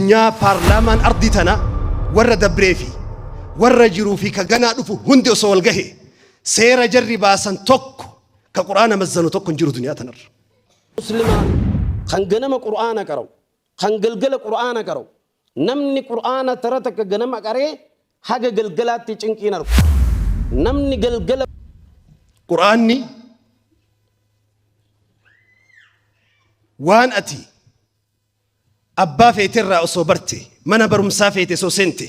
Addunyaa paarlaamaan ardii tanaa warra dabree fi warra jiruu fi ka ganaa dhufu hundi osoo wal gahe seera jarri baasan tokko ka Qur'aana mazzanu tokko hin jiru duniyaa tanarra. Muslimaa kan ganama Qur'aana qara'u, kan galgala Qur'aana qara'u, namni Qur'aana tara takka ganama qaree haga galgalaatti cinqii hin argu. Namni galgala. Qur'aanni waan ati Abbaa feeterraa osoo barte, mana barumsaa feete osoo seente,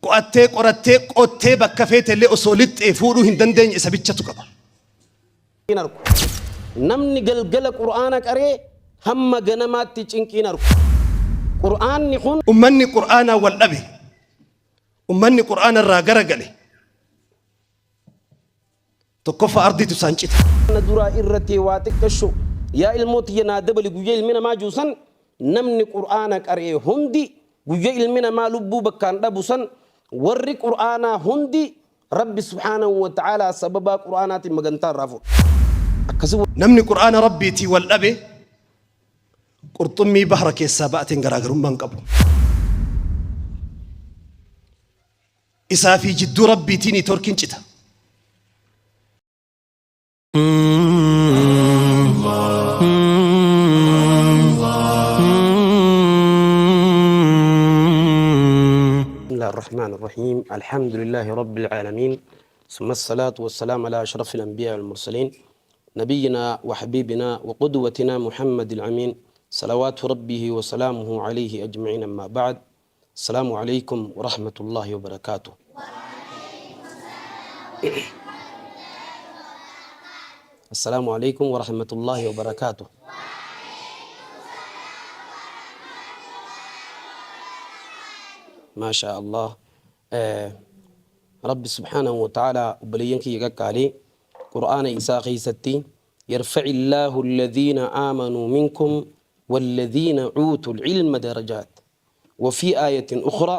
qo'attee qorattee qottee bakka feetellee osoo lixxee fuudhuu hin dandeenye isa bichatu qaba. hin arku. Namni galgala Qur'aana qaree hamma ganamaatti cinqii hin arku. Qur'aanni kun. Ummanni Qur'aanaan wal dhabe, ummanni Qur'aana irraa garagale, Tokkoffaa ardiitu isaan cita. Na duraa irra tee waa xiqqasho yaa ilmoo tiyya naa dabali guyya ilmi namaa ji'u san namni qur'aana qar'e hundi guyya ilmi namaa lubbuu bakkaan dhabu san warri qur'aanaa hundi Rabbi subhaanahu wa ta'aalaa sababaa qur'aanaatiin magantaa irraa fuudha. Akkasi. Namni Qur'aana Rabbiitiin wal dhabe qurxummii bahra keessaa ba'ateen garaagarummaa hin qabu. Isaa fi jidduu Rabbiitii niitoorkiin cita. بسم الله الرحمن الرحيم الحمد لله رب العالمين ثم الصلاة والسلام على أشرف الأنبياء والمرسلين نبينا وحبيبنا وقدوتنا محمد الأمين صلوات ربه وسلامه عليه أجمعين أما بعد Assalaamu Aleeykum Warahmatullaahi Wabarakaatuh. Assalaamu Aleeykum Warahmatullaahi Wabarakaatuh. Maashaa Allah. Rabbi subhaanahu wa ta'aalaa obboleeyyan kiyya qaqqaalii Qur'aana isaa keessatti yarfa'illaahu alladhiina aamanuu minkum walladhiina uutul ilma darajaat. وفي آية أخرى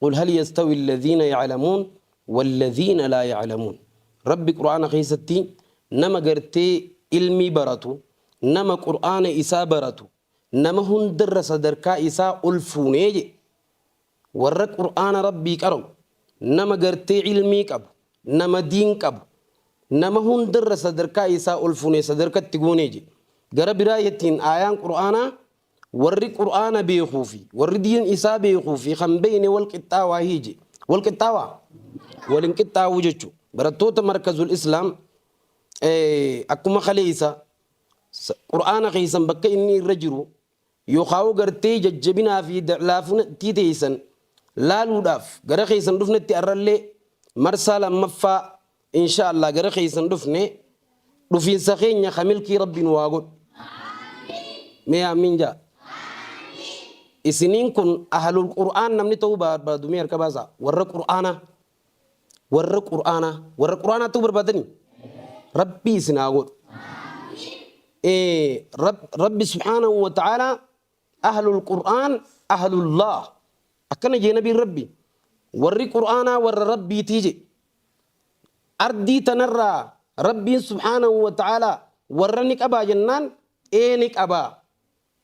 قل هل يستوي الذين يعلمون والذين لا يعلمون ربي قرآن خيستي نما قرتي علمي براتو نما قرآن إسا براتو نما هندر صدركا إسا ألفوني ور قرآن ربي قرو نما قرتي علمي قبو نما دين قبو نما هندر صدركا إسا ألفوني صدركا تقوني gara biraa jettiin aayaan qur'aanaa Warri Qur'aana beekuu fi warri diin isaa beekuu fi kan beeyne wal qixxaawaa je. Wal qixxaawaa? Wal hin qixxaawuu jechu. Barattoota Markazul Islaam akkuma kaleessa Qur'aana keessan bakka inni irra jiru yookaan gartee jajjabinaa fi laafunattii teessan laaluudhaaf gara keessan dhufnetti arrallee marsaa lammaffaa Insha Allah gara keessan dhufne dhufiinsa keenya ka milkii rabbi nu haa godhu. Mee aamiin jaa. Isiniin kun ahlul Qur'aan namni ta'uu barbaadu mee harka baasaa. Warra Qur'aanaa. Warra Qur'aanaa. Warra Qur'aanaa ta'uu barbaadanii? Rabbi isin haa godhu. Rabbi subhaanahu wa ta'aalaa ahlul Qur'aan ahlullah. Akkana jee nabiin Rabbi. Warri Qur'aanaa warra Rabbiitii jee. Ardii tanarraa Rabbiin subhaanahu wa ta'aalaa warra ni qabaa jennaan ee ni qabaa.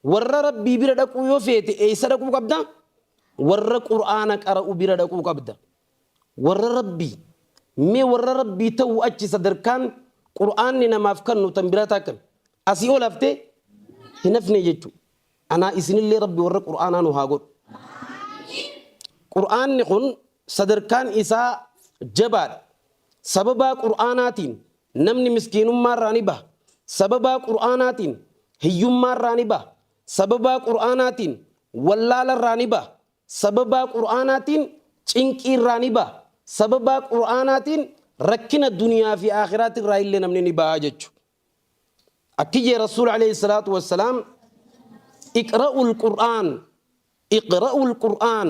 Warra Rabbii bira dhaquu yoo feete eessa dhaquu qabda? Warra Qur'aana qara'u bira dhaquu qabda. Warra Rabbii. Mee warra Rabbii ta'uu achi sadarkaan Qur'aanni namaaf kannu tan biraa taakkami? Asii ol haftee hin hafne jechuudha. Anaa isinillee Rabbi warra Qur'aanaa nu haa godhu. Qur'aanni kun sadarkaan isaa jabaadha. Sababaa Qur'aanaatiin namni miskiinummaarraa ni baha. Sababaa Qur'aanaatiin hiyyummaarraa ni baha. Sababaa Qur'aanaatiin wallaalarraa ni baha. Sababaa Qur'aanaatiin cinqiirraa ni baha. Sababaa Qur'aanaatiin rakkina duniyaa fi aakhiraatirraa illee namni ni baha jechuudha. Akki jee Rasuul alayhi salaatu wassalaam iqra'ul Qur'aan iqra'ul Qur'aan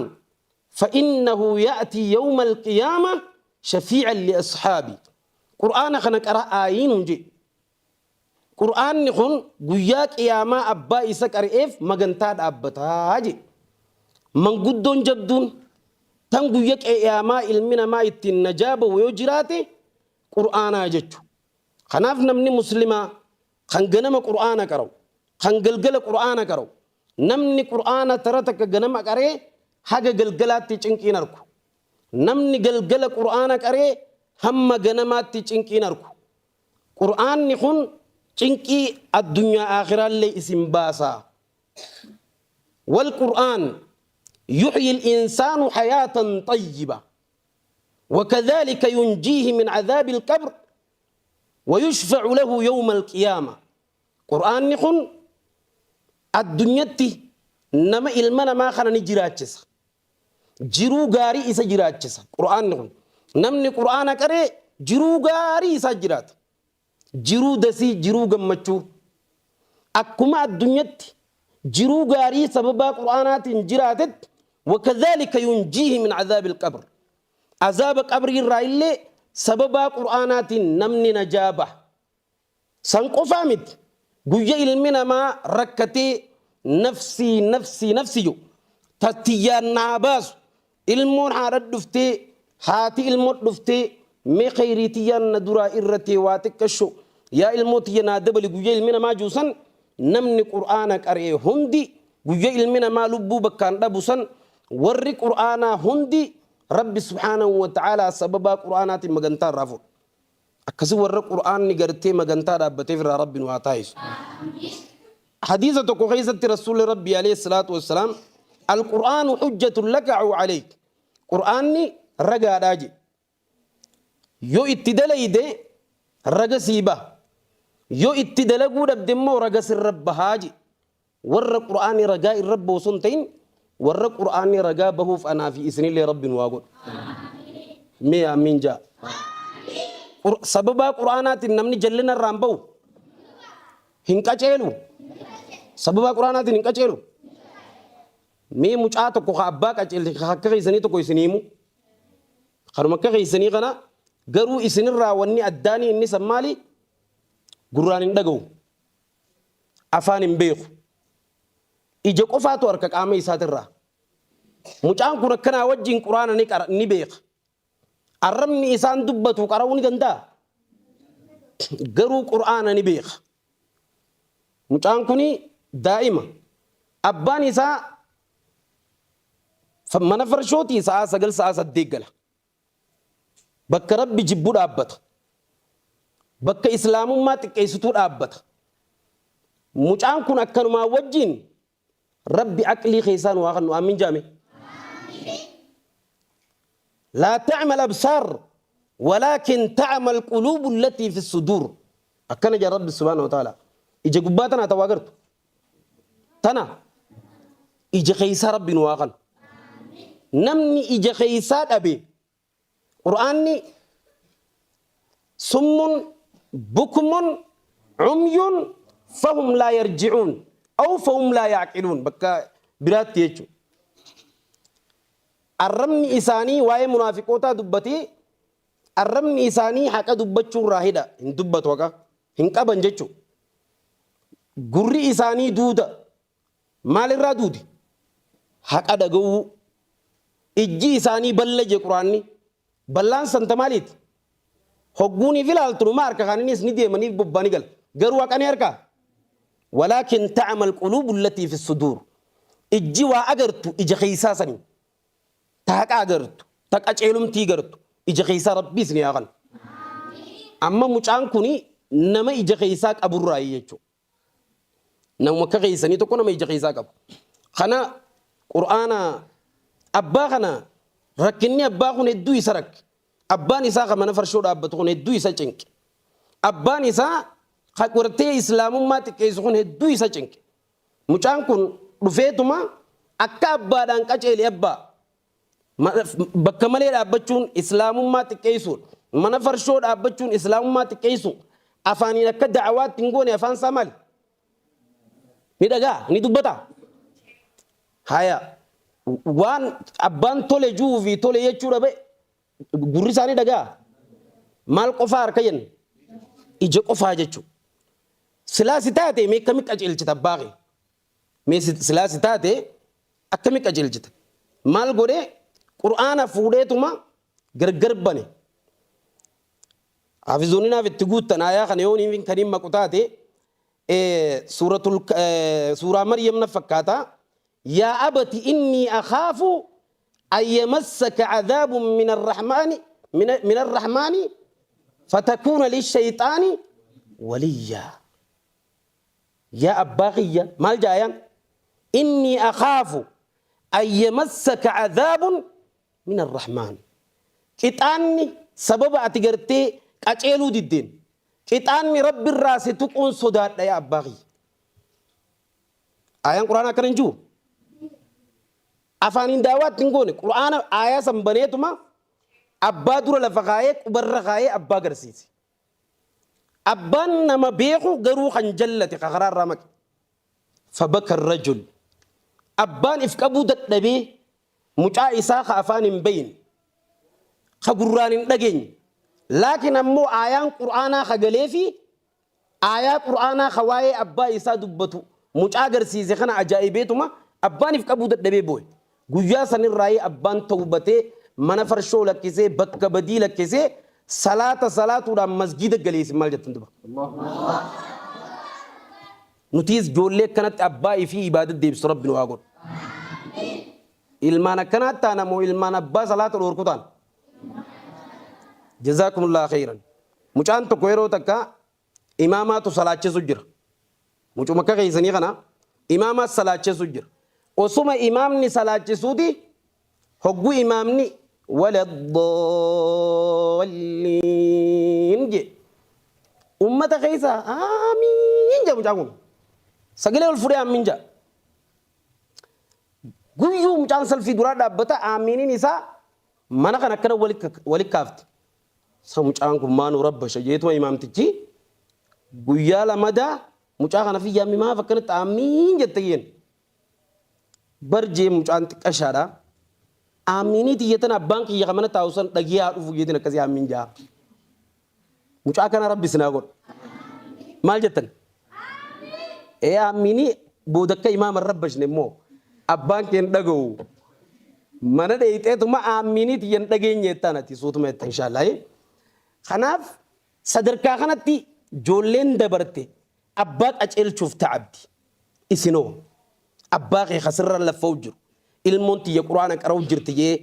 fa'innahu ya'tii yawma alqiyaama shafii'an li ashaabi. Qur'aana kana qara'aayi nuun jee. Qur'aanni kun guyyaa qiyaamaa abbaa isa qara'eef magantaa dhaabbataa jee. Manguddoon jabduun tan guyya qiyaamaa ilmi namaa ittiin najaa bahu yoo jiraate Qur'aanaa jechu. Kanaaf namni muslimaa kan ganama Qur'aana qara'u, kan galgala Qur'aana qara'u, Namni Qur'aana tara takka ganama qaree haga galgalaatti cinqiin arku. Namni galgala Qur'aana qaree hamma ganamaatti cinqiin arku. Qur'aanni kun cinqii addunyaa aakhiraallee isin baasa. Wal Qur'aan yuhyi al-insaanu hayaatan xayyiba. Wakadhalika yunjiihi min adhaabi al-qabr wa yushfa'u lahu yawma al-qiyaama. Qur'aanni kun addunyatti nama ilma namaa kana ni jiraachisa. Jiruu gaarii isa jiraachisa Qur'aanni kun. Namni Qur'aana qaree jiruu gaarii isaa jiraata. Jiruu dasii, jiruu gammachuu. Akkuma addunyatti jiruu gaarii sababaa Qur'aanaatiin jiraatetti wakadhaalika yunjiihi min azaabil qabr. Azaaba qabrii irraa illee sababaa Qur'aanaatiin namni najaa baha. San qofaa miti, guyya ilmi namaa rakkatee nafsii nafsii nafsi jedhu, ta tiyyaan na haa baasu, ilmoon haadha dhuftee, haati ilmo dhuftee, mee kheyrii tiyyaan na duraa irratee waa xiqqasho, yaa ilmoo tiyya naa dabali guyya ilmi namaa jiru san, namni Qur'aana qara'e hundi, guyya ilmi namaa lubbuu bakkaan dhabu san, warri Qur'aanaa hundi Rabbi subhaanahu wa ta'aalaa sababaa Qur'aanaatiin magantaa irraa fuudha. Akkasi warra Qur'aanni gartee magantaa dhaabbateef irraa Rabbi nu haa taasisu. Hadiisa tokko keessatti Rasuulli Rabbii alayhi salaatu wassalaam Al-Qur'aanu hujjatun laka aw alayk. Qur'aanni ragaadhaa jedhe. Yoo itti dalayde raga sii baha. Yoo itti dalaguu dhabde immoo raga sirra bahaa jedhe. Warra Qur'aanni ragaa irra bahu osoo hin ta'in warra Qur'aanni ragaa bahuuf anaa fi isinillee Rabbi nu haa godhu. Mee aamiin ja'a. Sababaa Qur'aanaatiin namni jallina irraa hin bahu. Hin qaceelu. Sababaa Qur'aanaatiin hin qaceelu. Mee mucaa tokko ka abbaa qaceelte ka akka keessanii tokko isin himu. Kanuma akka keessanii kana garuu isinirraa wanni addaanii inni san maali? Gurraan hin dhaga'u. Afaan hin beeku. Ija qofaatu arka qaama isaatirraa. Mucaan kun akkanaa wajjin quraana ni qara ni beeka. Arrabni isaan dubbatu qara'uu ni danda'a? Garuu quraana ni beeka. Mucaan kun daa'ima. Abbaan isaa mana farshootii sa'aa 9 sa'aa 8 gala. Bakka Rabbi jibbu dhaabbata. Bakka Islaamummaa xiqqeessituu dhaabbata. Mucaan kun akkanumaa wajjiin Rabbi aqlii keessaa nu haa kannu. Aamiin jaame. Laa ta'mal absaar walaakin ta'mal quluubu allatii fi suduur. Akkana jedha Rabbi subhaanahu wa ta'ala. Ija gubbaa tanaa ta'uu agartu. Tana ija keessaa Rabbi nu haa kanu. Namni ija keessaa dhabe Qur'aanni summun bukmun umyun fahum laa yarji'uun aw fahum laa yaaqiluun bakka biraatti jechuudha. Arrabni isaanii waa'ee munaafiqootaa dubbatee arrabni isaanii haqa dubbachuu irraa hidha hin dubbatu haqa hin qaban jechuudha. Gurri isaanii duuda. Maalirraa duudi? Haqa dhaga'uu. Ijji isaanii balla je Qur'aanni. Ballaan san ta maaliiti? Hogguuniif ilaaltu numa harka kaaninis ni deema ni bobbaa ni gala. Garuu haqa ni harkaa? Walaakin ta'amal quluubu allatii fi suduur. Ijji waa agartu ija keessaa sanii. Ta haqa agartu, ta qaceelumtii gartu ija keessaa Rabbi isin haa kanu. Amma mucaan kuni nama ija keessaa qaburraayi jechuudha. Namuma akka keessanii tokko nama ija keessaa qabu. Kana Qur'aana abbaa kana rakkinni abbaa kun hedduu isa rakke. Abbaan isaa kan mana farshoo dhaabbatu kun hedduu isa cinqe. Abbaan isaa kan qortee islaamummaa xiqqeessu kun hedduu isa cinqe. Mucaan kun dhufeetuma akka abbaadhaan qaceeli abbaa. Bakka malee dhaabbachuun islaamummaa xiqqeessuudha. Mana farshoo dhaabbachuun islaamummaa xiqqeessuu. Afaaniin akka da'awaatti hin goone afaan isaa maali? Ni dhagaa, ni dubbata. Haya waan abbaan tole juu fi tole jechuu dhabe gurri isaa ni dhagaa. Maal qofaa harka jenna? Ija qofaa jechuudha. Silaa si taate mee akkamitti qajeelchita abbaa kee? Mee silaa si taate akkami qajeelchita? Maal godhe? Qur'aana fuudheetuma gargar bane. Haafizoonni naaf itti guuttan aayaa kana yoo niin kan hin maqu taate Suuratul suuraa Maryam na fakkaata. Yaa abati innii akhaafu an yamassaka cadaabun min arrahmaani min arrahmaani fatakuuna lishayxaani waliyyaa. Yaa abbaa kiyya maal ja'a ayaan? Innii akhaafu an yamassaka cadaabun min arrahmaan. Qixaanni sababa ati gartee qaceeluu diddeen qixaanni Rabbi irraa si tuquun sodaadha yaa abbaa kiyya. Aayaan Qur'aanaa akkana hin jiru. Afaaniin daawaa itti hin goone. Qur'aana aayaa san baneetuma abbaa dura lafa kaayee qubarra kaayee abbaa garsiise. Abbaan nama beeku garuu kan jallate ka karaa irraa maqe. Fabaka rajul. Abbaan if qabuu dadhabee mucaa isaa ka afaan hin beeyne, ka gurraan hin dhageenye, laakiin ammoo aayaan Qur'aanaa ka galeefi Aayaa Qur'aanaa ka waa'ee abbaa isaa dubbatu mucaa garsiise kana ajaa'ibeetuma abbaan if qabuu dadhabee booye. Guyyaa sanirraayii abbaan tawbatee mana farshoo lakkisee bakka badii lakkisee salaata salaatuudhaan masgiida galee isin maal jettan duba? Nutiis joollee akkanatti abbaa ifii ibaada deebistu Rabbi nu haa godhu. Ilmaan akkanaa taana moo ilmaan abbaa salaata dhoorku taana? Jazaakumullahu khayran. Mucaan tokko yeroo takka imaamaatu salaachisu jira. Mucuma akka keessanii kana imaamaa salaachisu jira. Osuma imaamni salaachisuuti hogguu imaamni waladdaalliin jee ummata keessa aamiin jee mucaan kun sagalee ol fudhee aamiin jaa. Guyyuu mucaan salfii duraa dhaabbata aamiiniin isaa mana kana akkana wali kaafti. Sa mucaan kun maa nu rabbasha jeetuma imaamtichi guyyaa lamadaa mucaa kana fi yaammi maaf akkanatti aamiin jette jeen. Bar jee mucaan xiqqashaadha. Aamiinii tiyya tana abbaan kiyya kan mana taa'u san dhagee haa dhufu jeetiin akkasii aamiin jaa. Mucaa kana rabbi isin haa godhu. Maal jettan? Ee aamiinii booda akka imaama hin rabbashne immoo abbaan kee hin dhaga'u. Mana dheeyxeetuma aamiinii tiyya hin dhageenye jettaan ati suutuma jetta inshaallah. Kanaaf sadarkaa kanatti ijoolleen dabarte abbaa qaceelchuuf ta'abdi. Isinoo abbaa kee ka sirra laffa'u jiru ilmoon tiyya qur'aana qara'u jirti jee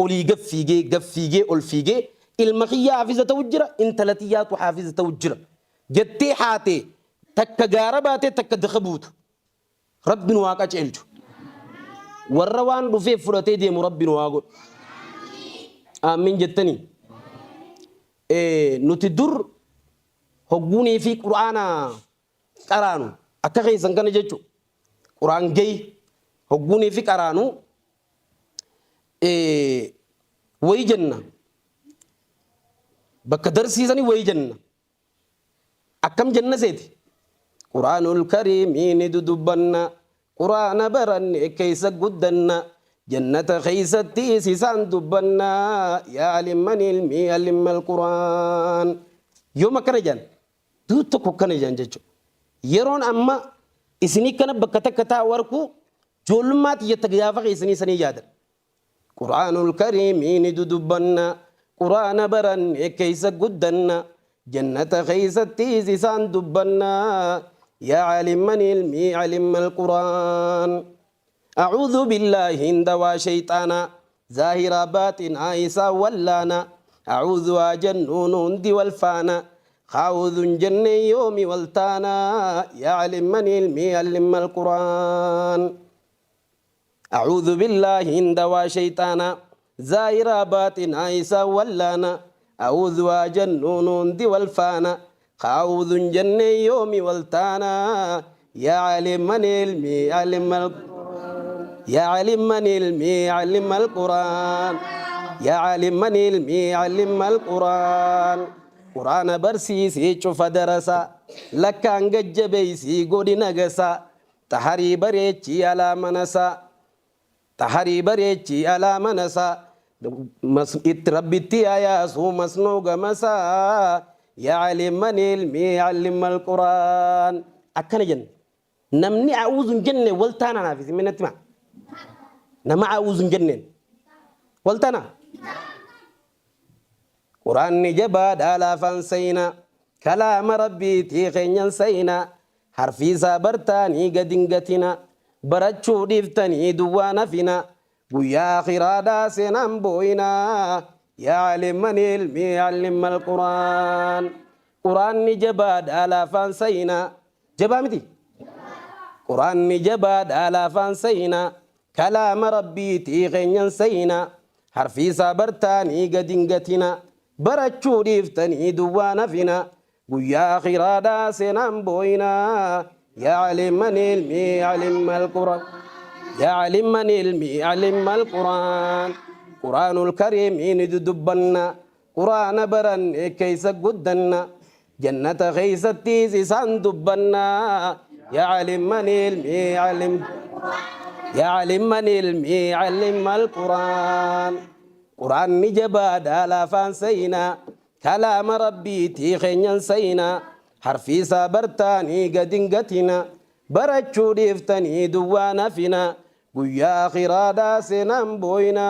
olii gad fiigee gad fiigee ol fiigee ilma kiyya haafiza ta'u jira intala tiyyaatu haafiza ta'u jira jettee haatee takka gaara baatee takka daka buutu Rabbi nu haa qaceelchu. Warra waan dhufeef fudhatee deemu Rabbi nu haa godhu. Aamiin jettanii. Nuti dur hogguunii fi qur'aana qaraanu akka keessan kana jechu quraan gayi hogguunii fi qaraanu wayi jenna bakka darsiisanii wayi jenna akkam jenna seeti quraanul kariimii ni dudubbanna quraana baranne keessa guddanna jannata keessattis isaan dubbanna yaa alimman ilmii alimmal quraan yoom akkana jedhan Duut tokko akkana jedhan jechuudha. Yeroon amma isinii kana bakka takka taa'u arku joollummaa tiyya ta gaafa keessanii sanii yaadan. Qur'aanul kariimii ni dudubbanna, Qur'aana baranne keessa guddanna, jannata keessattis isaan dubbanna, yaa caalimman ilmii calimmal qur'aan. A'uudhu billaahiin dawaa sheyxaanaa Zaahiraa baaxinaa isaa wallaana A'uudhu haa jennuu nu hundi wal faana Ka a'uudhu hin jenne yoomi wal taana Yaa alimman ilmii allimmal qur'aan A'uudhu billaahiin dawaa sheyxaanaa Zaahiraa baaxinaa isaa wallaana A'uudhu haa jennuu nu hundi wal faana Ka a'uudhu hin jenne yoomi wal taana Yaa caalimman ilmii caalimmal Yaa caalimman ilmii caalimmal quraan Yaa caalimman ilmii caalimmal quraan Quraana barsiisii cufa darasa Lakkaan gajjabeeysii godhi nagasa Xaharii bareechii alaa manasa Xaharii bareechii alaa manasaa Itti Rabbitti yaa yaasuu masnoo gamasaa Yaa caalimman ilmii caallimmal quraan Akkana jenna. Namni a'uuzu hin jenne wal taana naaf isin natti himaa. Nama a'uuzu hin jenneen wal taana. Quraanni jabaadha laafaan sayna kalaama Rabbiitii keenyan sayna. Harfii isaa bartaanii gad hin gatina. Barachuu dhiiftanii duwwaan hafina. Guyyaa aakhiraadhaa seenaan booyina. Yaa alimman ilmii allimmal quraan. Quraanni jabaadha laafaan sayina. Jabaa miti? Quraanni jabaadha laafaan sayina. Kalaama Rabbiitii keenyan sayina. Harfii isaa bartaanii gad hin gatina. Barachuu dhiiftanii duwwaan hafina. Guyyaa aakhiraadhaa seenaan booyina. Yaa alimman ilmii alimmal quraan. Yaa alimman ilmii alimmal quraan. Quraanul kariimii ni dudubbanna. Quraana baranne keessa guddanna. Jannata keessattis isaan dubbanna. Yaa alimman ilmii alim. Yaa alimman ilmii alimmal quraan. Quraanni jabaadha laafaan sayina. Kalaama Rabbiitii keenyan sayina. Harfii isaa bartaanii gad hin gatina. Barachuu dhiiftanii duwwaan hafina. Guyyaa aakhiraadhaa seenaan booyina.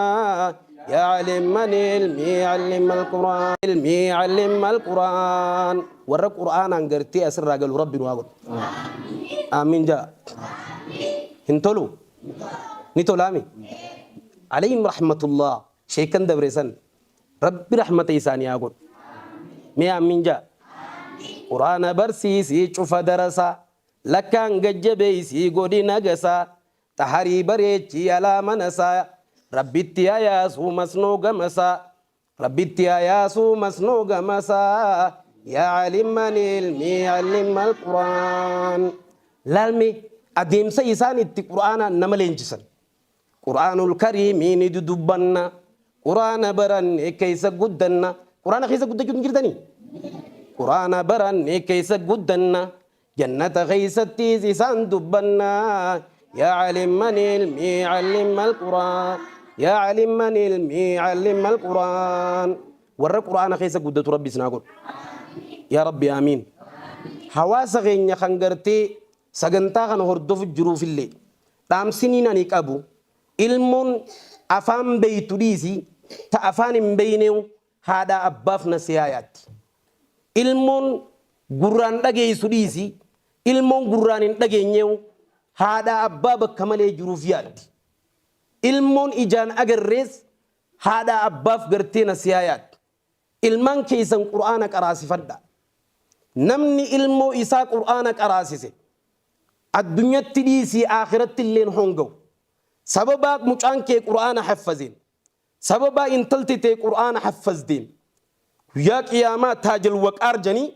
Yaa alimman ilmii allimmal quraan. Ilmii allimmal quraan. Warra qur'aanaan gartee asirraa galu Rabbi nu haa godhu. Aamiin ja'a. Hin tolu? Ni tolaami? Alayhim rahmatullah. Sheekkan dabre san Rabbi rahmata isaanii haa godhu. Mee aamiin ja'a. Qur'aana barsiisii cufa darasaa. Lakkaan gad jabeeysii godhi nagasaa. Xaharii bareechii alaa manasaa. Rabbitti haa yaasuu masnoo gamasaa. Rabbitti haa yaasuu masnoo gamasaa. Yaa alimman ilmii allimmal quraan. Laalme adeemsa isaan itti qur'aanaan nama leenjisan. Qur'aanul kariimii ni dudubbanna. Qur'aana baranne keessa guddanna. Qur'aana keessa guddachuu hin jirtanii? Qur'aana baranne keessa guddanna. Jannata keessattis isaan dubbanna. Yaa alimman ilmii allimmal qur'aan. Yaa alimman ilmii allimmal qur'aan. Warra qur'aana keessa guddatu Rabbi isin haa godhu. Yaa Rabbi aamiin. Hawaasa keenya kan gartee sagantaa kana hordofu jiruufillee dhaamsiniin ani qabu, ilmoon afaan beeytu dhiisi ta afaan hin beeyneewu haadhaa abbaaf nasihaa yaaddi. Ilmoon gurraan dhageeysu dhiisi ilmoon gurraan hin dhageenyeewu haadhaa abbaa bakka malee jiruuf yaaddi. Ilmoon ijaan agarrees haadhaa abbaaf gartee nasihaa yaaddi. Ilmaan keeysan qur'aana qaraasifadhaa. Namni ilmoo isaa qur'aana qaraasise addunyatti dhiisii aakhirattilleen hongawu. Sababaa mucaan kee qur'aana haffazeen, sababaa intalti tee qur'aana haffazdeen guyyaa qiyaamaa taajal waqaar janii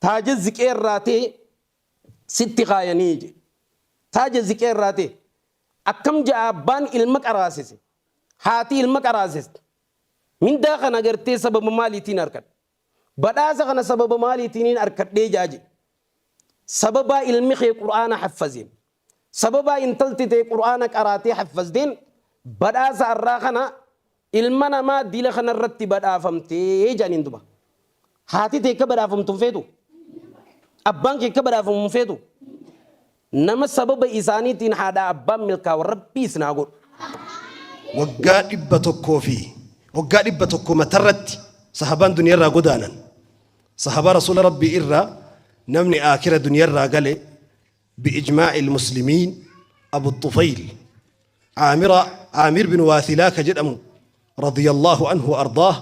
taaja ziqee irraa ta'e sitti kaayanii je. Taaja ziqee irraa ta'e. Akkam ja'a abbaan ilma qaraasise, haati ilma qaraasiste? Mindaa kana gartee sababa maaliitiin arkadhe? Badhaasa kana sababa maaliitiiniin arkadhee ja'a jedhe. Sababaa ilmi kee Qur'aana haffazeen, sababaa intalti tee Qur'aana qaraatee haffazdeen badhaasa arraa kana ilma namaa dila kana irratti badhaafamtee jedhaniin duba. Haati tee akka badhaafamtu hin feetu? Abbaan kee akka badhaafamu hin feetu? Nama sababa isaaniitiin haadhaa abbaan milkaawan Rabbi isin haa godhu. Waggaa 100 fi waggaa 100 matarratti sahabaan duniyarraa godaanan. Sahabaa Rasuula Rabbii irraa namni aakira duniyarraa gale bi'ijmaa'il muslimiin Abu Xufayl Aamira Aamir bin Waathilaa ka jedhamu radiyallahu anhu wa ardaah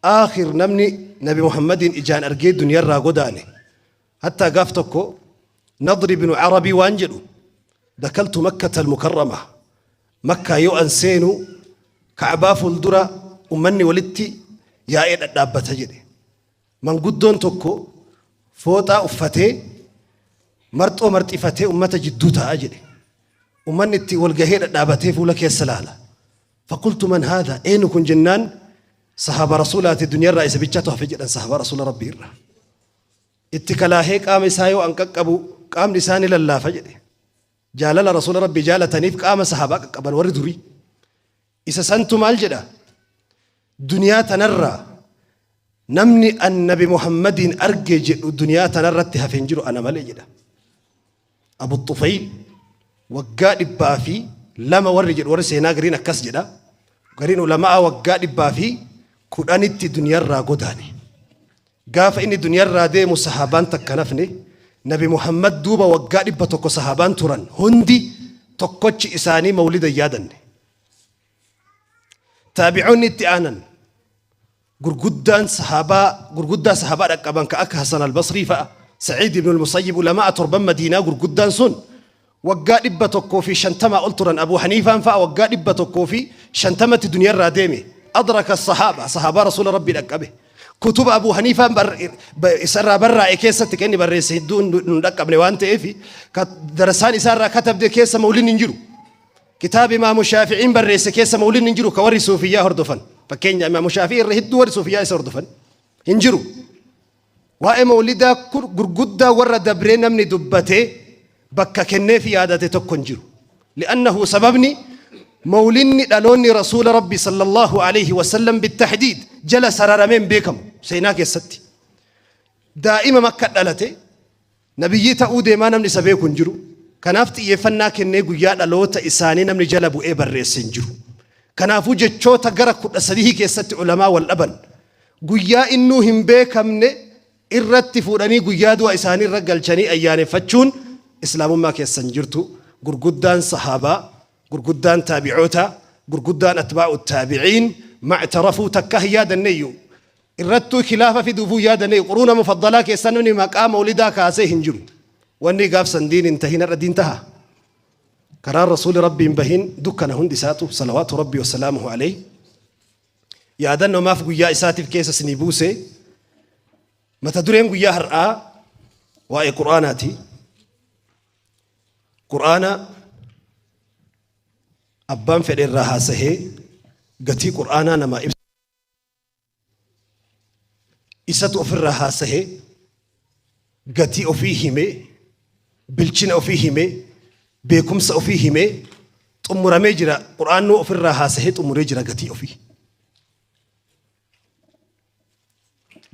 aakhir namni Nabi Muhammadiin ijaan argee duniyarraa godaane. Hattaa gaaf tokko Nadri binu Arabii waan jedhu, Dakaltu Makkata al-Mukarrama, Makkaa yoo an seenu Ka'baa fuuldura ummanni walitti yaa'ee dhadhaabbata jedhe. Manguddoon tokko fooxaa uffatee marxoo marxifatee ummata jidduu taa'a jedhe. Ummanni itti wal gahee dhadhaabatee fuula keessa laala. Faqultu man haadha, eenyu kun jennaan, sahaaba Rasuulaati, duniyarraa isa bichaatu hafe jedhan sahaaba Rasuula Rabbii irraa. Itti kalaahee qaama isaa yoo an qaqqabu qaamni isaa ni lallaafa jedhe. Jaalala Rasuula Rabbii jaalataniif qaama sahaabaa qaqqaban warri durii. Isa santu maal jedha? Duniyaa tanarraa namni an Nabi Muhammadiin arge jedhu duniyaa tanarratti hafe hin jiru ana malee jedha. Abu Xufayl waggaa 202 warri jedhu, warri seenaa gariin akkas jedha. Gariin ulamaa waggaa 110tti duniyarraa godaane. Gaafa inni duniyarraa deemu sahaabaan takka nafne. Nabi Muhammad duuba waggaa 100 sahaabaan turan hundi tokkochi isaanii mawlida hin yaadanne. Taabi'oonni itti aanan gurguddaan sahaabaa gurguddaa sahaabaa dhaqqaban ka akka Hasan al-Basrii fa'a, Sa'iid ibn al-Musayyib ulama'a torban Madiinaa gurguddaan sun waggaa 150 ol turan. Abuu Haniifaan fa'a waggaa 150tti duniyarraa deeme. Adraka sahaaba, sahaabaa rasuula rabbii dhaqqabe. Kutuba Abuu Haniifaan isarraa barraa'e keessatti kan inni barreesse hedduu nu dhaqqabne waan ta'eef darasaan isaarraa katabde keessa mawlinni hin jiru. Kitaaba Imaamu Shaafi'iin barreesse keessa mawlinni hin jiru ka warri suufiyyaa hordofan. Fakkeenya Imaamu Shaafii irra hedduu warri suufiyyaa isa hordofan hin jiru. Waa'ee mawlidaa gurguddaa warra dabree namni dubbatee bakka kenneefi yaadate tokko hin jiru. Li'annahu sababni mawlinni dhaloonni rasuula rabbi sallallahu alaihi wasallam bittahdiid jala sararamee hin beekamu seenaa keessatti. Daa'ima makka dhalate Nabiyyii ta'uu deemaa namni isa beeku hin jiru. Kanaaf xiyyeeffannaa kennee guyyaa dhaloota isaanii namni jala bu'ee barreesse hin jiru. Kanaafuu jechoota gara 13 keessatti ulamaa wal dhaban. Guyyaa innuu hin beekamne irratti fuudhanii guyyaa du'a isaanii irra galchanii ayyaaneffachuun islaamummaa keessa hin jirtu. Gurguddaan sahaabaa, gurguddaan taabi'ootaa, gurguddaan atbaa'u taabiciin mactarafuu takka hin yaadanneyyuu. Irrattuu khilaafa fiduufuu yaadanii quruuna mufaddalaa keessa namni maqaa mawlidaa kaasee hin jiru. Wanni gaaf san diin hin tahin har'a diin taha. Karaan rasuuli rabbii hin bahin dukkana hundi isaatu salawaatu rabbii wasalaamuhu alayhi. Yaadannoo maaf guyyaa isaatiif keessa isinii buuse. Mata dureen guyyaa har'aa waa'ee Qur'aanaati. Qur'aana abbaan fedhe irraa haasahee gatii Qur'aanaa namaa ibsa. Isatu ofirraa haasahee, gatii ofii himee, bilchina ofii himee, beekumsa ofii himee xumuramee jira. Qur'aannuu ofirraa haasahee xumuree jira gatii ofii.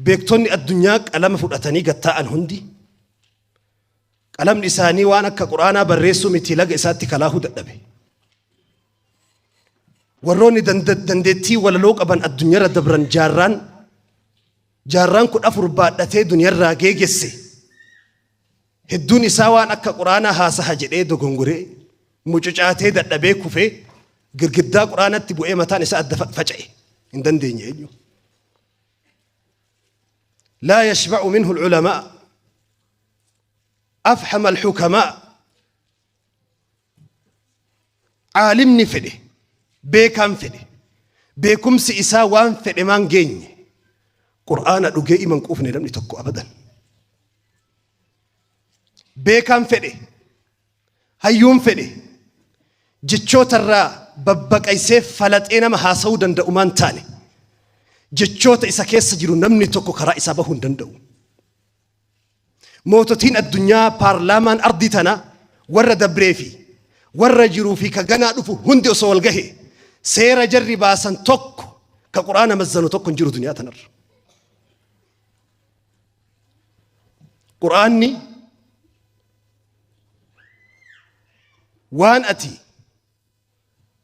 Beektonni addunyaa qalama fudhatanii gad taa'an hundi qalamni isaanii waan akka Qur'aanaa barreessuu miti laga isaatti kalaahuu dadhabe. Warroonni dandeettii walaloo qaban addunyarra dabran jaarraan jaarraan 14 baadhatee duniyarraa geegesse hedduun isaa waan akka quraanaa haasaha jedhee dogongoree mucucaatee dadhabee kufee girgiddaa quraanatti bu'ee mataan isaa adda faca'e hin dandeenye eenyu. Laa yashba'u minhu al-ulamaa afhama al-hukamaa. Aalimni fedhe, beekaan fedhe, beekumsi isaa waan fedhe maan geenye, Qur'aana dhugee iman quufne namni tokko abadan. Beekaan fedhe, hayyuun fedhe, jechoota irraa babbaqaysee falaxee nama haasa'uu danda'u maan taane, jechoota isa keessa jiru namni tokko karaa isaa bahuu hin danda'u. Moototiin addunyaa paarlaamaan ardii tanaa warra dabree fi warra jiruu fi ka ganaa dhufu hundi osoo wal gahe seera jarri baasan tokko ka quraana mazzanu tokko hin jiru duniyaa tanarra. Quraanni waan ati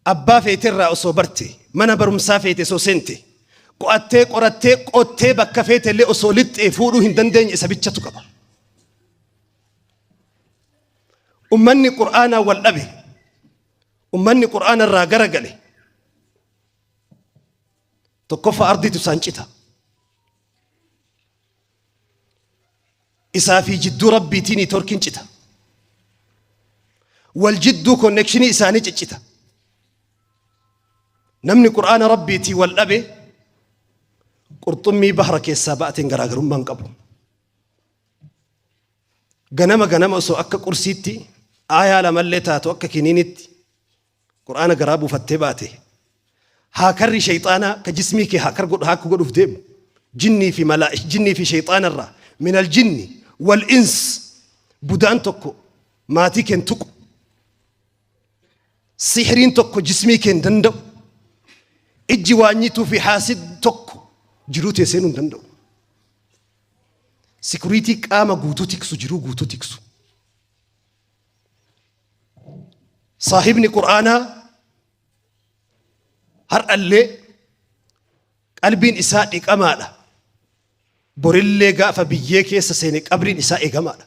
Abbaa feeterraa osoo barte, mana barumsaa feete osoo seente, qo'attee qorattee qottee bakka feetellee osoo lixxee fuudhuu hin dandeenye isa bichatu qaba. Ummanni Qur'aanaa wal dhabe, ummanni Qur'aana irraa garagale, tokkoffaa ardiitu isaan cita. Isaa fi jidduu Rabbiitii niitoorkiin cita. Wal jidduu konnekshinii isaanii ciccita. Namni Qur'aana Rabbiitii wal dhabe qurxummii bahra keessaa ba'ateen garaagarummaa hin qabu. Ganama ganama osoo akka qursiitti aayaa lamallee taatu akka kiniinitti Qur'aana garaa buufattee baate haakarri sheyxaanaa ka jismii kee haakar godhu haakku godhuuf deemu jinnii fi malaa jinnii fi sheyxaana irraa minal jinni wal ins budaan tokko maatii keen tuqu sihriin tokko jismii keen danda'u ijji waanyituu fi haasid tokko jiruu tee seenuu hin danda'u. Sikuriitii qaama guutuu tiksu jiruu guutuu tiksu. Saahibni Qur'aanaa har'allee qalbiin isaa dhiqamaadha. Borillee gaafa biyyee keessa seene qabriin isaa eegamaadha.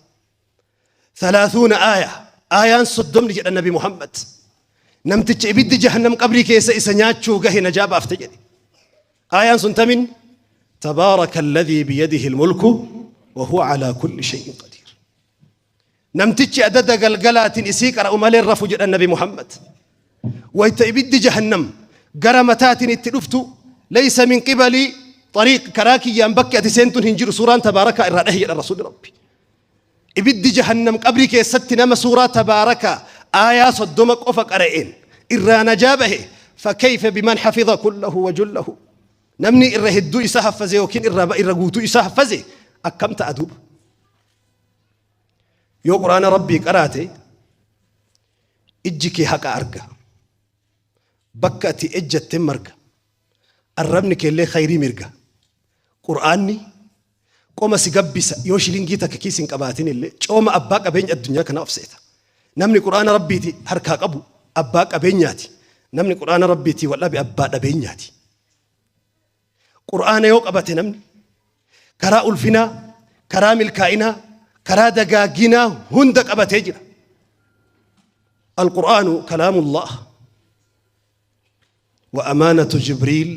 Thalaathuuna aaya, aayaan 30 jedha Nabi Muhammad. Namticha ibiddi jahannam qabrii keessa isa nyaachuu gahe najaa baafte jedhe. Aayaan sun tamin? Tabaaraka alladhii biyadihi almulku wa huwa alaa kulli shay'in qadiir. Namtichi adada galgalaatiin isii qara'u malee hin rafu jedhan Nabi Muhammad. Wayta ibiddi jahannam gara mataatiin itti dhuftu laysa min qibali xariiq karaa kiyyaan bakki ati seentun hin jiru suuraan tabaarakaa irraa dhahi jedhan Rasuulli Rabbi. Ibiddi jahannam qabrii keessatti nama suuraa tabaarakaa aayaa 30 qofa qara'een irraa najaa bahe fakayfa biman hafiza kullahu wa jullahu. Namni irra hedduu isaa haffaze yookiin irra guutuu isaa haffaze akkam ta'a duuba? Yoo Qur'aana Rabbii qaraate ijji kee haqa arga. Bakka ati ejjatte marga. Arrabni keellee khayrii mirga. Qur'aanni qoma si gabbisa yoo shilingii takka kiis hin qabaatin illee cooma abbaa qabeenya addunyaa kanaa of seeta. Namni Qur'aana Rabbiiti harkaa qabu abbaa qabeenyaati. Namni Qur'aana Rabbiitii wal dhabe abbaa dhabeenyaati. Qur'aana yoo qabate namni karaa ulfinaa, karaa milkaa'inaa, karaa dagaaginaa hunda qabatee jira. Alqur'aanu kalaamullah wa amaanatu Jibriil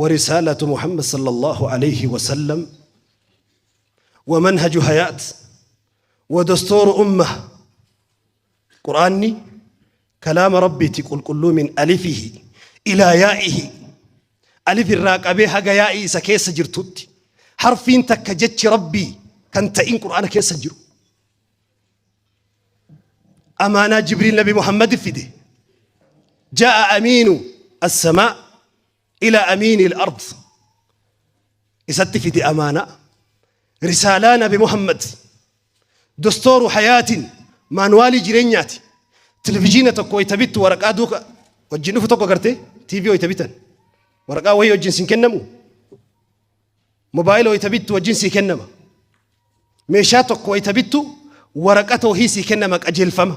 wa risaalatu Muhammad sallallahu alayhi wa sallam wa manhaju hayaat wa dastuuru ummah. Qur'aanni kalaama Rabbiiti qulqulluu min alifihi ilaa yaa'ihi alif irraa qabee haga yaa'ii isa keessa jirtutti harfiin takka jechi Rabbii kan ta'in Qur'aana keessa hin jiru. Amaanaa Jibriil Nabi Muhammad fide. Ja'a amiinu as-samaa ila amiini al-ard. Isatti fide amaanaa. Risaalaa Nabi Muhammad Dostooru hayaatiin maanuwaalii jireenyaati. Televizhiina tokko wayita bittu waraqaa duuka wajjin dhufu tokko agartee TV wayita bitan waraqaa wayii wajjin sin kennamu. Mobaayila wayita bittu wajjin sii kennama. Meeshaa tokko wayita bittu waraqata wahii sii kennama qajeelfama.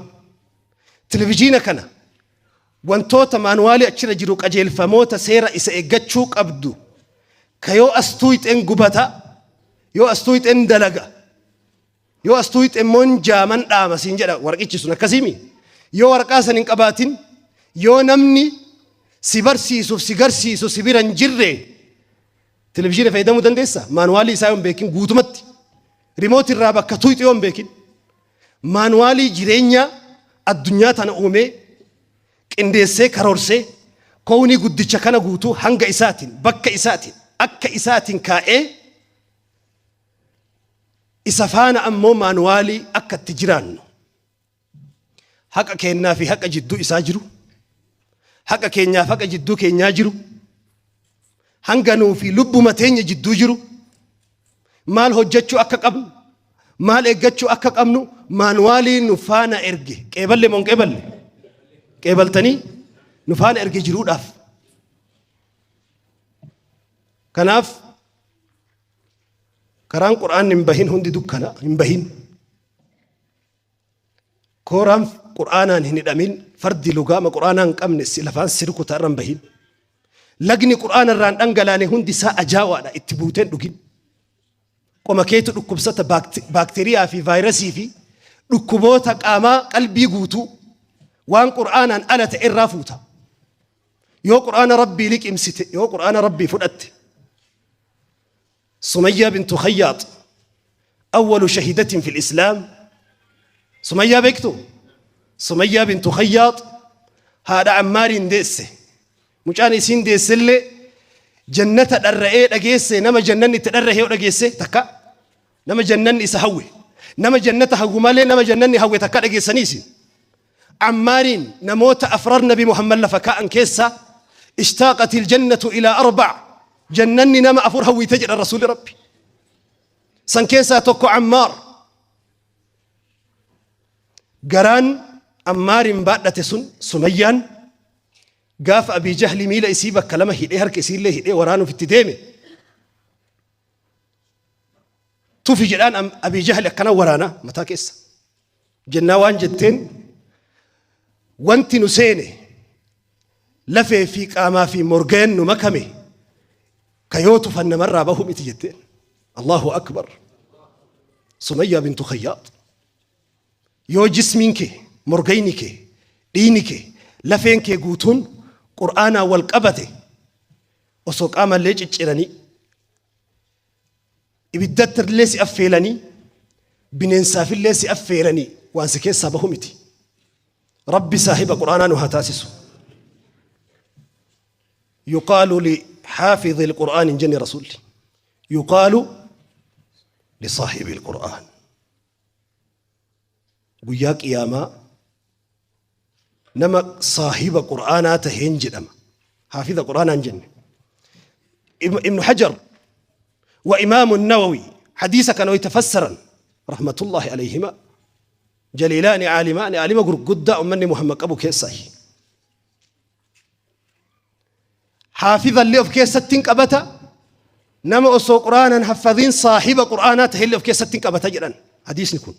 Televizhiina kana wantoota maanuwaalii achirra jiru qajeelfamoota seera isa eeggachuu qabdu ka yoo as tuuyxeen gubata yoo as tuuyxeen dalaga yoo as tuuyxe immoo hin jaaman dhaama siin jedha warqichi sun akkasiimi yoo waraqaa san hin qabaatin yoo namni si barsiisuuf si garsiisu si bira hin jirre televizhiina fayyadamuu dandeessa maanuwaalii isaa yoo hin beekin guutumatti rimooti irraa bakka tuuyxu yoo hin beekin maanuwaalii jireenyaa addunyaa tana uumee qindeessee karoorsee kownii guddicha kana guutuu hanga isaatiin bakka isaatiin akka isaatiin kaa'ee isa faana ammoo maanuwaalii akka itti jiraannu haqa keennaa fi haqa jidduu isaa jiru haqa keenyaaf haqa jidduu keenyaa jiru hanga nuu fi lubbuma teenya jidduu jiru maal hojjechuu akka qabnu maal eeggachuu akka qabnu maanuwaalii nu faana erge qeeballe moo hin qeeballe qeebaltanii nu faana erge jiruudhaaf kanaaf Karaan Qur'aanni hin bahin hundi dukkana hin bahin. Kooraan Qur'aanaan hin hidhamin fardi lugaama Qur'aanaa hin qabne si lafaan si rukuta irra hin bahin. Lagni Qur'aana irraan dhangalaane hundi isaa ajaawaadha itti buuteen dhugin. Qoma keetu dhukkubsata baakteeriyaa fi vaayirasii fi dhukkuboota qaamaa qalbii guutuu waan Qur'aanaan ala ta'e irraa fuuta. Yoo Qur'aana Rabbii liqimsite yoo Qur'aana Rabbii fudhatte Sumayyaa bintu Khayyaat awwalu shahidatin fil Islaam. Sumayyaa beektu? Sumayyaa bintu Khayyaat haadha Ammaariin deesse. Mucaan isiin deessellee jannata dharra'ee dhageesse nama jannanni itti dharra'e yoo dhageesse takka nama jannanni isa hawwe nama jannata hawwu malee nama jannanni hawwe takka dhageessanii isin. Ammaariin namoota afrar Nabi Muhammad lafa kaa'an keessaa ishtaaqatil jannatu ilaa arba'a jannanni nama afur hawwite jedha Rasuulli Rabbi. San keessaa tokko Ammaar. Garaan Ammaariin baadhate sun Sumayyaan gaafa Abii Jahli miila isii bakka lama hidhee harka isiillee hidhee waraanuuf itti deeme. Tufi jedhaan Abii Jahli akkana waraana mataa keessa. Jennaa waan jetteen wanti nu seene lafee fi qaamaa fi morgeen nu makame ka yoo tufan namarraa bahu miti jetteen. Allahu akbar. Sumayyaa bintu Khayyaat. Yoo jismiin kee, morgayni kee, dhiiyni kee, lafeen kee guutuun Qur'aanaan wal qabate, osoo qaamallee cicciranii, ibiddattillee si affeelanii, bineensaafillee si affeeranii waan si keessaa bahu miti. Rabbi saahiba Qur'aanaa nu haa taasisu. Yuqaalu li xaafidhi al-Qur'aan hin jenne Rasuulli. Yuqaalu li saahibi al-Qur'aan. Guyyaa qiyaamaa nama saahiba Qur'aanaa taheen jedhama. Haafiza Qur'aanaa hin jenne. Ibnu Hajar wa Imaamu Nawawi hadiisa kana wayta fassaran rahmatullahi alayhima jaliilaani aalimaani aalima gurguddaa ummanni Muhammad qabu keessaayi. Haafiza illee of keessatti hin qabata, nama osoo Qur'aana hin haffadhiin saahiba Qur'aanaa ta'e illee of keessatti hin qabata jedhan hadiisni kun.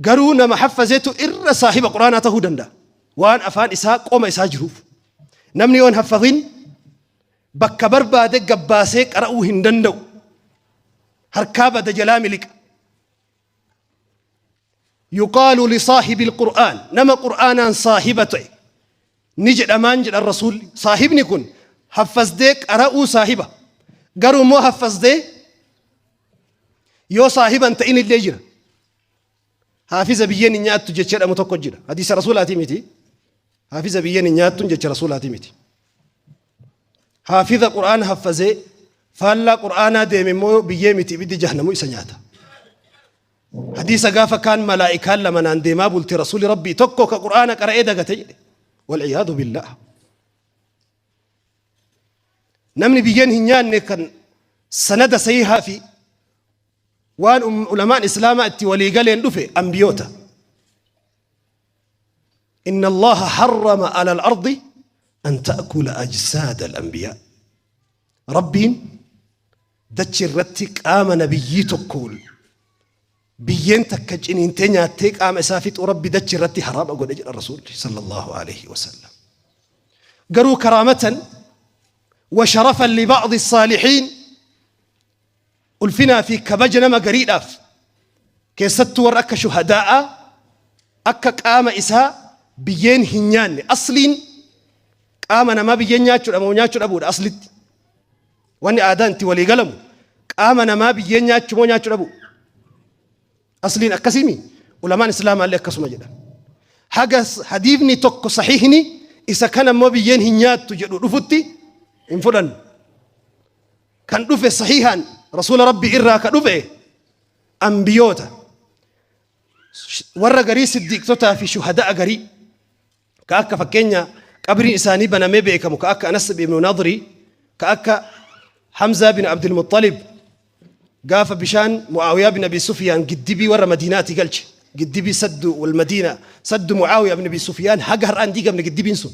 Garuu nama haffazetu irra saahiba Qur'aanaa ta'uu danda'a. Waan afaan isaa qoma isaa jiruuf. Namni yoo hin haffadhin bakka barbaade gabbaasee qara'uu hin danda'u. Harkaa bada jalaa miliqa. Yuqaalu lisaahibil Qur'aan, nama Qur'aanaan saahiba ta'e ni jedhamaan jedhan Rasuulli. Saahibni kun haffazdee qara'uu saahiba. Garuu immoo haffazdee yoo saahiba hin ta'in illee jira. Haafiza biyyeen hin nyaattu jecha jedhamu tokko jira. Hadiisa Rasuulaatii miti. Haafiza biyyeen hin nyaattuun jecha Rasuulaatii miti. Haafiza Qur'aana haffazee faallaa Qur'aanaa deeme immoo biyyee miti ibiddi jahannamuu isa nyaata. Hadiisa gaafa kaan malaa'ikaan lama naan deemaa bulte Rasuulli Rabbii tokko ka Qur'aana qara'ee dagate jedhe. Wal'iyaadu billaah. Namni biyyeen hin nyaanne kan sanada sahihaa fi waan ulamaan Islaamaa itti walii galeen dhufe ambiyoota. Inna Allaha harrama ala al-ardi an ta'kula ajsaada al-anbiyaa. Rabbiin dachi irratti qaama nabiyyii tokko biyyeen takka ciniintee nyaattee qaama isaa fixuu Rabbi dachi irratti haraama godhe jedha Rasuulli sallallahu alaihi wasallam. Garuu karaamatan wa sharafan li ba'di saalihiin, ulfinaa fi kabaja nama gariidhaaf, keessattuu warra akka shuhadaa'aa, akka qaama isaa biyyeen hin nyaanne. Asliin qaama namaa biyyeen nyaachuudha moo nyaachuu dhabuudha? Aslitti wanni aadaan itti walii galamu qaama namaa biyyeen nyaachuu moo nyaachuu dhabuu? Asliin akkasiimi. Ulamaan islaamaallee akkasuma jedhan. Haga hadiifni tokko sahiihni isa kana immoo biyyeen hin nyaattu jedhu dhufutti hin fudhannu. Kan dhufe sahiihaan Rasuula Rabbii irraa ka dhufe ambiyoota warra garii, siddiiqtotaa fi shuhada'a garii, ka akka fakkeenya qabriin isaanii banamee beekamu, ka akka Anas ibn Nadri, ka akka Hamzaa bin Abdul Muttalib. Gaafa bishaan Mu'aawiyaa bin Abi Sufyaan giddibii warra Madiinaati galche, giddibii saddu wal Madiina, saddu Mu'aawiyaa bin Abi Sufyaan, haga har'aan diigamne giddibiin sun.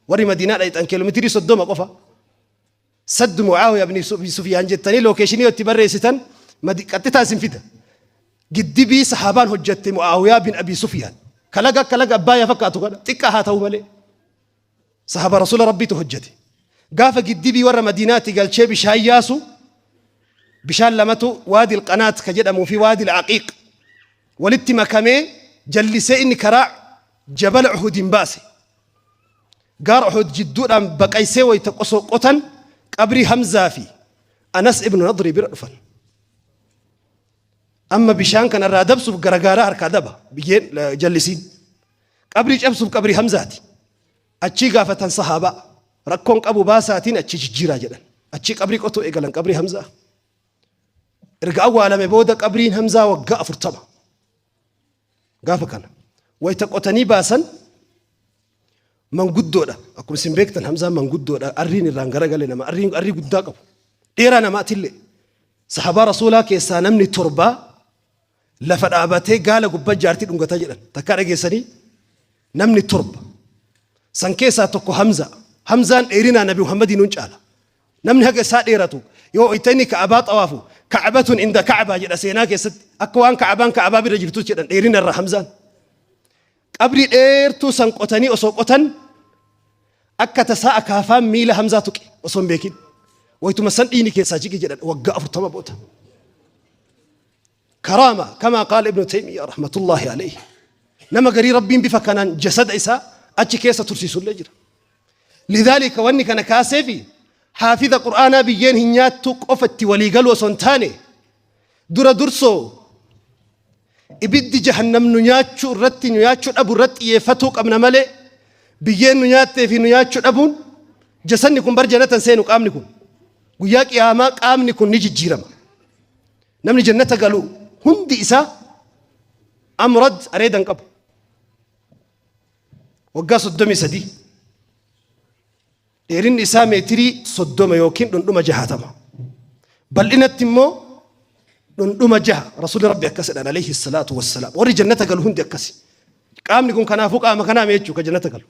Warri Madiinaa dhayxan kiiloomeetirii 30 qofa. Saddu Mu'aawiyaa bin Abi Sufyaan jettanii lookeeshinii itti barreessitan qaxxitaa isin fida. Giddibii sahaabaan hojjatte Mu'aawiyaa bin Abi Sufyaan. Kalaga akka laga Abbaayyaa fakkaatu kana xiqqaa haa ta'u malee. Sahaaba Rasuula Rabbiitu hojjete. Gaafa giddibii warra Madiinaatti galchee bishaan yaasu, bishaan lamatu, Waadil Qanaat ka jedhamuu fi Waadil Aqiiq, walitti makamee jallisee inni karaa jabala Uhudiin baase. Gaara Uhud jidduudhaan baqaysee wayta qosoo qotan qabrii Hamzaa fi Anas ibn Nadrii bira dhufan. Amma bishaan kana irraa dabsuuf gara gaaraa harkaa daba biyyeen jallisiin. Qabrii cabsuuf qabrii Hamzaati. Achii gaafatan sahaabaa. Rakkoon qabu baasaatiin achii jijjiiraa jedhan. Achii qabrii qotuu eegalan qabrii Hamzaa. Erga awwaalame booda qabriin Hamzaa waggaa 40. Gaafa kana wayita qotanii baasan manguddoodha. Akkuma isin beektan Hamzaan manguddoodha. Arriin irraan garagale nama arriin arrii guddaa qabu. Dheeraa namaatillee. Sahabaa Rasuulaa keessaa namni torbaa lafa dhaabatee gaala gubbaa jaartii dhungataa jedhan. Takkaa dhageessanii? Namni torba. San keessaa tokko Hamza. Hamzaan dheerinaa Nabi Muhammadiin nun caala. Namni haga isaa dheeratu yoo itti inni Ka'abaa xawaafu Ka'abatun inda Ka'abaa jedha seenaa keessatti, akka waan Ka'abaan Ka'abaa bira jirtu jedhan dheerina irra Hamzaan. Qabrii dheertuu san qotanii osoo qotan akka tasaa akaafaan miila Hamzaa tuqe osoo hin beekin. Wayituma san dhiigni keessaa jige jedhan waggaa 40 booda. Karaama kamaa qaala Ibnu Taymiyaa rahmatullaahi alayhi. Nama garii Rabbiin bifa kanaan jasada isaa achi keessa tursiisullee jira. Lidhaalika wanni kana kaaseefi haafiza Qur'aanaa biyyeen hin nyaattu qofa itti walii galuu osoo hin taane dura dursoo ibiddi jahannam nu nyaachuu irratti nu nyaachuu dhabu irratti xiyyeeffatuu qabna malee biyyeen nu nyaattee fi nu nyaachuu dhabuun jasanni kun bar jannata hin seenu qaamni kun guyyaa qiyaamaa qaamni kun ni jijjiirama. Namni jannata galu hundi isaa amrad areeda hin qabu. Waggaa 33 dheerinni isaa meetirii 30 yookiin dhundhuma 60. Bal'inatti immoo dhundhuma 6 Rasuulli Rabbi akkas jedhan alayhi salaatu wassalaam. Warri jannata galu hundi akkasi. Qaamni kun kanaafuu qaama kanaa mee jechuudha jannata galu.